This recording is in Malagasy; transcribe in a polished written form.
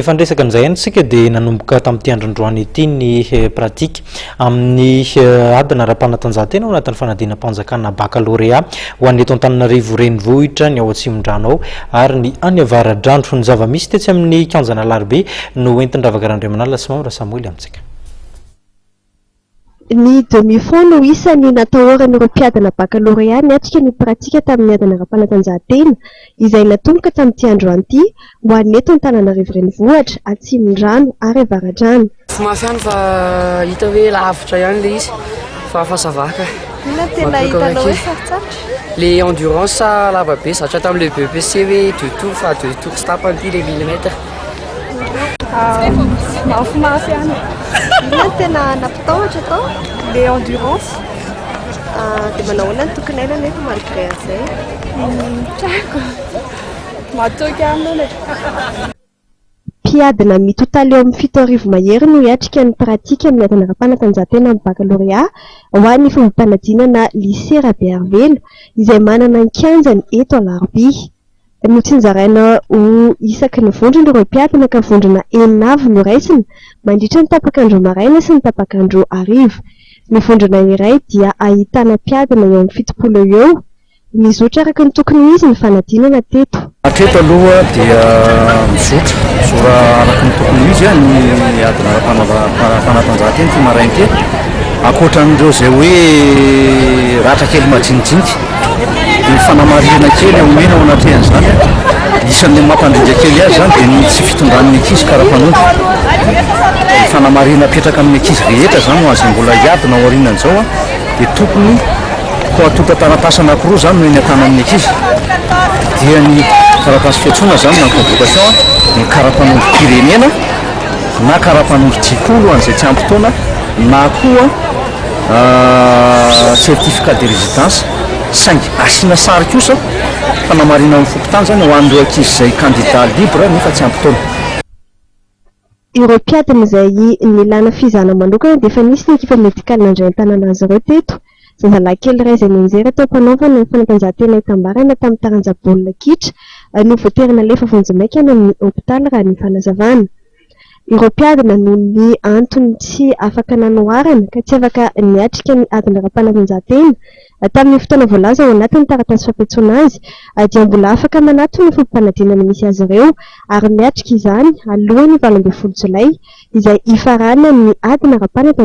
Efa niresaka an'izay ihany isika dia nanomboka tamin'ity androndroany ity ny pratique amin'ny adina ara-panatanjahantena ao anatin'ny fanadinam-panjakana bakalorea ho an'ny eto Antananarivo renivohitra, ny ao Atsimondrano ao ary ny any Avaradrano. Ny zava-misy tetsy amin'ny kianjan'Alarobia no hoentin-dRavaka Randriamanalina sy Mamy Rasamoely amintsika. Ny demi-fond no isan'ny natahoran'ireo mpiadina bakalorea niatrika ny pratika tamin'ny adina ara-panatanjahantena izay natomboka tamin'ity androany ity ho an'ny eto Antananarivo Renivohitra, Atsimondrano ary Avaradrano. Mafy ihany fa hita hoe lavitra ihany ilay izy fa fa ça va ka. Inona no tena hitanao hoe sarotsarotra? Le endurance lava be zatra tamin'le BEPC hoe deux tours fa deux tours sy tapany ity le 1000 mètres. Mafimafy ihany. Inona no tena nampitahotra tao? Le endurance. Dia manao ahoana ny tokony aina nefa malgré an'izay? Tsy haiko. Matoky ihany aloha e. Mpiadina mitotaly eo amin'ny 7000 mahery no hiatrika ny pratika amin'ny adina ara-panatanjahantena amin'ny bakalorea ho an'ny fomba-panadinana Lycée Rabearivelo izay manana ny kianjany eto Alarobia. Notsinjaraina ho isaky ny vondrona ireo mpiadina ka vondrona enina avy no raisina mandritra ny tapak'andro maraina sy ny tapak'andro hariva. Ny vondrona iray dia ahitana mpiadina eo amin'ny 70 eo eo. Mizotra araka ny tokony ho izy ny fanadinana teto. Hatreto aloha dia mizotra, mizora araka ny tokony ho izy ny adina ara-panatanjahantena ity maraina ity. Ankoatra an'ireo izay hoe ratra kely majinijinika, dia ny fanamarihana kely omena ao anatrehan'izany, isan'ny mampandringa kely azy izany dia ny tsy fitondran'ny ankizy kara-panondro. Ny fanamarihana apetraka amin'ny ankizy rehetra izany ho an'izay mbola hiadina ao aorianan'izao dia tokony ho antontan-taratasy anankiroa izany no eny an-tanan'ny ankizy, dia ny taratasy fiantsoana izany na ny convocation, ny kara-panondrom-pirenena na kara-panondro jikolo ho an'izay tsy ampy taona na koa certificat de résidence saingy asiana sary kosa fanamarihana amin'ny fokontany izany ho an'ireo ankizy izay candidat libre nefa tsy ampy taona. Ireo mpiadina izay nilana fizahana manokana dia efa nisy ny ekipa medikaly nandray an-tanana azy ireo teto. Zazalahy kely iray izay nianjera teo am-panaovana ny fanatanjahantena hitambarana tamin'ny taranja baolina kitra no voatery nalefa vonjimaika any amin'ny hopitaly raha ny fanazavana. Ireo mpiadina noho ny antony tsy afaka nanoharana ka tsy afaka niatrika ny adina ara-panatanjahantena tamin'ny fotoana voalaza ao anatin'ny taratasy fampiantsoana azy dia mbola afaka manatona ny fomba-panadinana misy azy ireo ary miatrika izany alohan'ny 18 jolay izay hifaranan'ny adina ara-panatanjahantena.